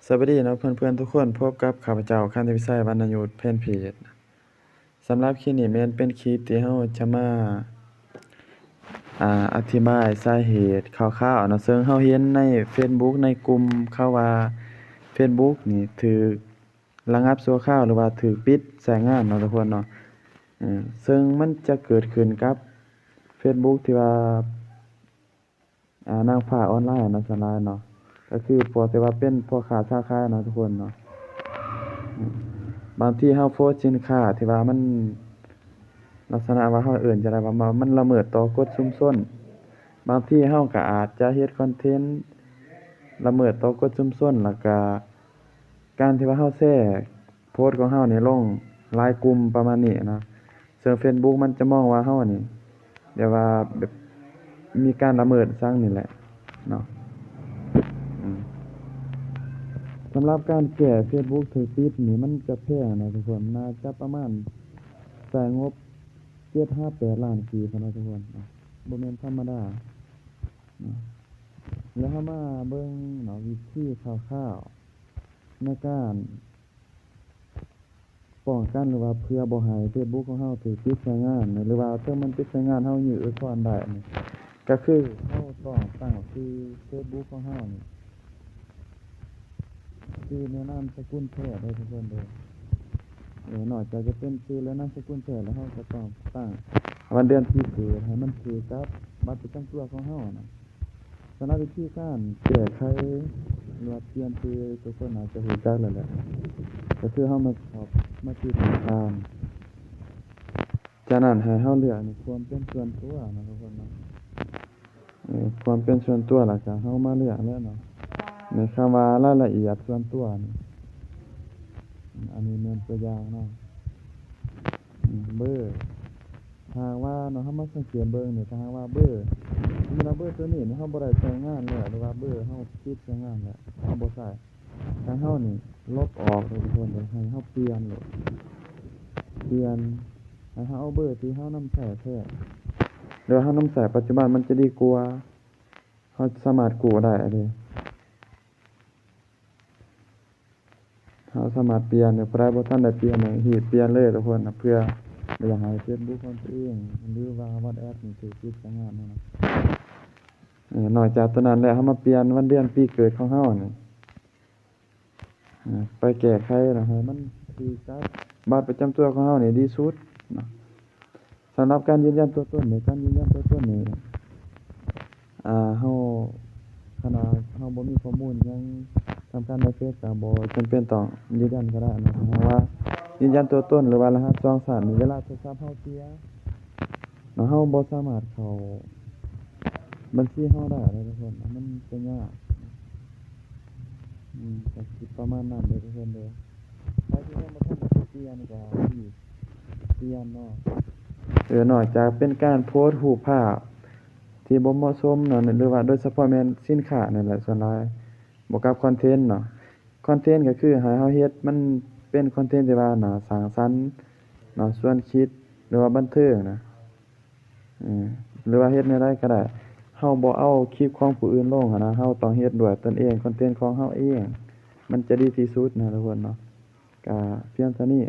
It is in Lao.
ສະບາຍດີເນາະເພື່ອນໆທຸກຄົນ, ພົບກັບຂ້າພະເຈົ້າ ຄັນທະວິໄຊ ວັນນະຍຸດ ແຟນເພຈ. ສຳລັບຄລິບນີ້ແມ່ນເປັນຄລິບທີ່ເຮົາຈະມາ ອາ ອະທິບາຍສາເຫດຄ່າວໆເນາະ, ເຊິ່ງເຮົາເຫັນໃນເຟສບຸກ ໃນກຸ່ມເຂົາວ່າເຟສບຸກນີ້ຖືກລະງັບຊົ່ວຄາວ ຫຼືວ່າຖືກປິດໃຊ້ງານເນາະທຸກຄົນເນາະ. ເຊິ່ງມັນຈະເກີດຂຶ້ນກັບເຟສບຸກທີ່ວ່າ ອາ ນາງຟ້າອອນລາຍເນາະ ສ່ວນຫຼາຍເນາະ ກໍຄືພວກທີ່ວ່າເປັນພໍ່ຄ້າຊາວຂາຍເນາະທຸກຄົນເນາະ. ບາງທີເຮົາໂພສສິນຄ້າທີ່ວ່າມັນ ລັກສະນະວ່າເຮົາເອີ້ນຈັ່ງໃດ ວ່າ ວ່າມັນລະເມີດຕໍ່ກົດຊຸມຊົນ, ບາງທີເຮົາກໍອາດຈະເຮັດຄອນເທັນລະເມີດຕໍ່ກົດຊຸມຊົນ ແລ້ວກະການທີ່ວ່າເຮົາແຊ ໂພສຂອງເຮົານີ້ລົງຫຼາຍກຸ່ມປະມານນີ້ນະ, ເຊິ່ງເຟສບຸກມັນຈະມອງວ່າເຮົານີ້ ແບບວ່າ ແບບມີການລະເມີດສັງນີ້ແຫຼະເນາະ. ອືມ ສຳລັບການແກ້ເຟສບຸກຖືກປິດນີ້ ມັນຈະແພງນະທຸກຄົນ, ໜ້າຈະປະມານໃຊ້ງົບເຈັດຫາແປດລ້ານກີບນະທຸກຄົນເນາະ, ບໍ່ແມ່ນທຳມະດາເນາະ. ແລ້ວເຮົາມາເບິ່ງເນາະ ວິທີຄ່າວໆໃນການ ປ້ອງກັນ ຫຼືວ່າເພື່ອບໍ່ໃຫ້ເຟສບຸກຂອງເຮົາຖືກປິດໃຊ້ງານ ຫຼືວ່າເຖິງມັນປິດໃຊ້ງານ ເຮົາຍື່ນອຸດທອນໄດ້ນີ້ ກໍຄືເຮົາຕ້ອງຕັ້ງຊື່ເຟສບຸກຂອງເຮົານີ້ ຊື່ແລະນາມສະກຸນແທ້ເດີທຸກຄົນເດີ. ເອີ ນອກຈາກຈະເປັນຊື່ແລະນາມສະກຸນແທ້ແລ້ວ ເຮົາກໍຕ້ອງຕັ້ງວັນເດືອນປີເກີດໃຫ້ມັນຖືກກັບບັດປະຈຳຕົວຂອງເຮົານະ. ສຳລັບວິທີການແກ້ໄຂ ຫຼືວ່າປ່ຽນຊື່ ທຸກຄົນອາດຈະຮູ້ຈັກແລ້ວແຫຼະ, ກໍຄືເຮົາມາເຂົ້າມາທີ່ທະນາຄານ, ຈາກນັ້ນໃຫ້ເຮົາເລືອກໃນຄວາມເປັນສ່ວນຕົວເນາະທຸກຄົນເນາະ. ເອີ ຄວາມເປັນສ່ວນຕົວ ແລ້ວກໍເຮົາມາເລືອກແລ້ວເນາະ ໃນຄຳວ່າລາຍລະອຽດສ່ວນຕົວນີ້, ອັນນີ້ແມ່ນຕົວຢ່າງເນາະ. ເບີ ຖ້າຫາກວ່າເນາະ ເຮົາມາສັງເກດເບິ່ງນີ້ ຖ້າຫາກວ່າເບີ ສົມມຸດວ່າເບີຕົວນີ້ນີ້ ເຮົາບໍ່ໄດ້ໃຊ້ງານແລ້ວ ຫຼືວ່າເບີເຮົາປິດໃຊ້ງານແລ້ວ ເຮົາບໍ່ໃຊ້, ໃຫ້ເຮົານີ້ລົບອອກເດີທຸກຄົນເດີ, ໃຫ້ເຮົາປ່ຽນໂລດ, ປ່ຽນ ໃຫ້ເຮົາເອົາເບີທີ່ເຮົານຳໃຊ້ແທ້ ຫຼືວ່າເຮົານຳໃຊ້ປັດຈຸບັນ ມັນຈະດີກວ່າ, ເຮົາສາມາດກູ້ໄດ້ເດ້. ເຮົາສາມາດປ່ຽນ ແຕ່ຜູ້ໃດບໍ່ທັນໄດ້ປ່ຽນນີ້ ຮີບປ່ຽນເລີຍທຸກຄົນນະ, ເພື່ອບໍ່ຢາກໃຫ້ເຟສບຸກຂອງຕົວເອງ ຫຼືວ່າວັອດແອັບນີ້ຖືກປິດໃຊ້ງານນະ. ເອີ ນອກຈາກຕົວນັ້ນແລ້ວ ເຮົາມາປ່ຽນວັນເດືອນປີເກີດຂອງເຮົານີ້ ເອີ ໄປແກ້ໄຂນະ ໃຫ້ມັນຖືກກັບບັດປະຈຳຕົວຂອງເຮົານີ້ດີສຸດເນາະ. ສຳລັບການຢືນຢັນຕົວຕົນນີ້ ການຢືນຢັນຕົວຕົນນີ້ ອາ ເຮົາ ຄັນວ່າເຮົາບໍ່ມີຂໍ້ມູນຫຍັງສຳຄັນໃນເຟສ ກໍບໍ່ຈຳເປັນຕ້ອງຢືນຢັນກໍໄດ້ເນາະ. ຖ້າຫາກວ່າຢືນຢັນຕົວຕົນ ຫຼືວ່າລະຫັດສອງຊັ້ນນີ້ ເວລາໂທລະສັບເຮົາເສຍເນາະ ເຮົາບໍ່ສາມາດເຂົ້າບັນຊີເຮົາໄດ້ເດ້ທຸກຄົນ, ມັນຈະຍາກ. ອືມ ກໍຊິປະມານນັ້ນເດ້ທຸກຄົນເດີ. ໃຜທີ່ຍັງບໍ່ທັນໄດ້ປ່ຽນກໍ ປ່ຽນເນາະ. ເອີ ນອກຈາກເປັນການໂພສຮູບພາບທີ່ບໍ່ເໝາະສົມເນາະ ຫຼືວ່າໂດຍສະເພາະແມ່ນສິນຄ້ານີ້ແຫຼະ ສ່ວນຫຼາຍ ບວກກັບຄອນເທັນເນາະ. ຄອນເທັນກໍຄືໃຫ້ເຮົາເຮັດມັນເປັນຄອນເທັນທີ່ວ່າໜ້າສ້າງສັນເນາະ, ຊວນຄິດ ຫຼືວ່າບັນເທີງນະ. ເອີ ຫຼືວ່າເຮັດແນວໃດກໍໄດ້ ເຮົາບໍ່ເອົາຄລິບຂອງຜູ້ອື່ນລົງຫັ້ນນະ, ເຮົາຕ້ອງເຮັດດ້ວຍຕົນເອງ ຄອນເທັນຂອງເຮົາເອງ ມັນຈະດີທີ່ສຸດນະທຸກຄົນເນາະ. ກະພຽງເທົ່ານີ້.